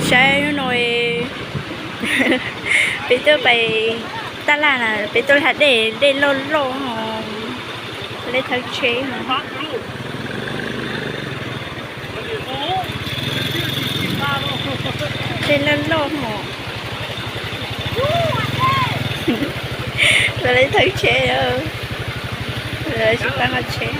Saib hnub no peb tuaj pais taj laj na, peb tuaj hla dej, dej loj loj, lawv thawb tsheb no. Dej loj loj no. Lawv thawb tsheb, lawv tsis pab nqa tsheb.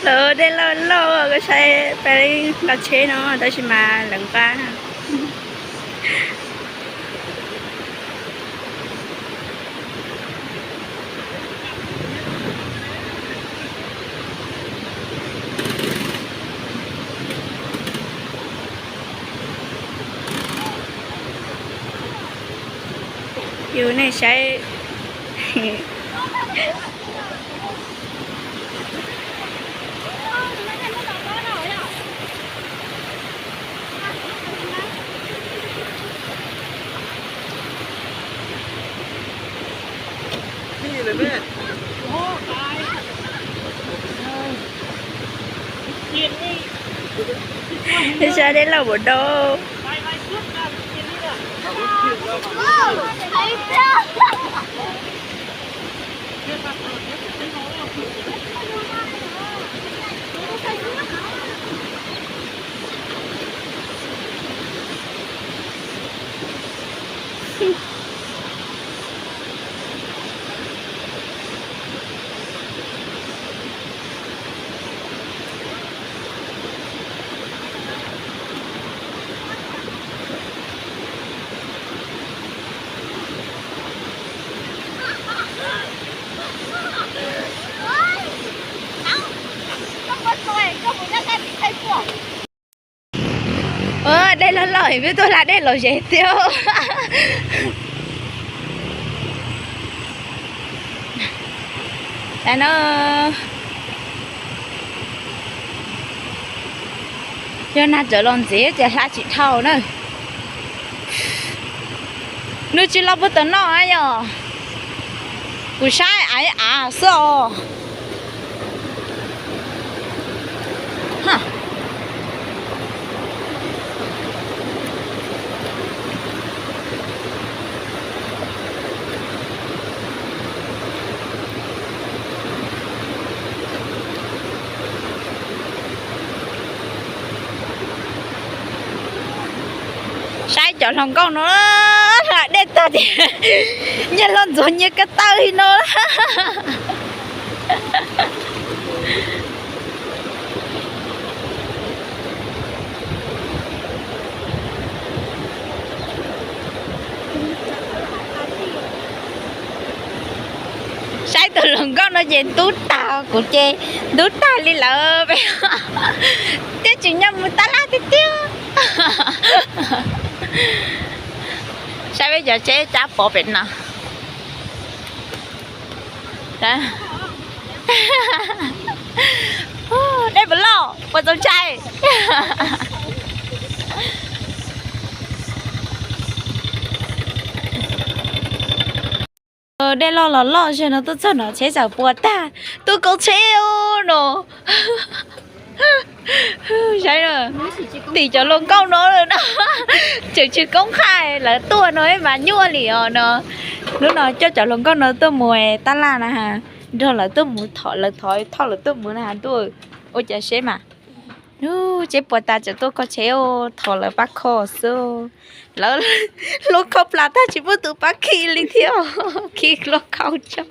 Lawv dej loj loj, koj saib peb nqa tsheb no tab sis mas lawv nqa. Yus nej saib. Saib dej loj npaum no. Dej loj loj peb tuaj hla dej los ze thiab. Tam no yog nag tawm los ntxiv ces hla tsis dhau na. Nws tsis los puag tom no yog kuv saib av av xwb os. Saib cov hluas nkauj no, dej tag ces nyias hlo ntxuav nyias ko taw li no. Saib tus hluas nkauj no ces ntub tag, kuv ces ntub tag li lawm. Twb tsis nyob mus tab laj tiag tiag. Saib peb cov tsheb cab pov pem no. Dej puas loj, puas txaus ntshai? Dej loj los loj, zaum no tuaj txog no tsheb txawm puas tag, tuaj koob tsheb no. Saib, tim cov hluas nkauj no lawm no, tseem tsis koob qhaj lawv tuaj no mas nyuaj li os no. Hnub no coj cov hluas nkauj no tuaj mus tab laj na, nrog lawv tuaj mus thov, lawv thov thauj lawv tuaj mus na, tuaj ua cas seb mas. Tsheb puas tas tseem tuaj kho tsheb, thov lawv pab kho xwb. Lawv hlob khau plas tag tsis muaj tus pab khi li thiab, khi hlob khau tso.